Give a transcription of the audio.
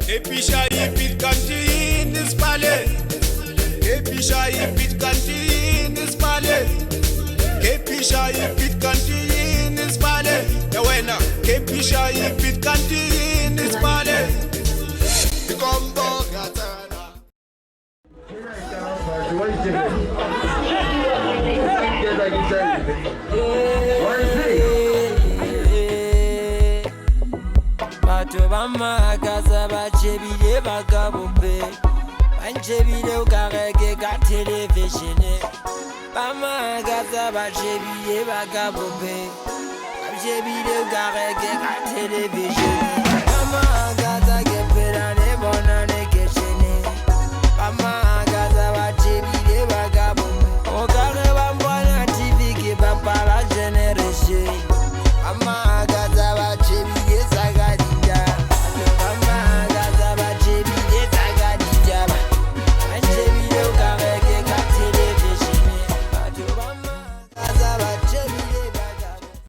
Episha ipit kanti yini sibale. Episha ipit kanti yini sibale. Episha ipit kanti yini sibale. Ya wena kepisha ipit kanti yini sibale. Ikombo gatsana. Batho ba makatsa ba tjhebile ba ka bope, ba ntjhebile o ka re ke ka televishene. Ba makatsa ba tjhebile ba ka bope, ba ntjhebile o ka re ke ka televishene.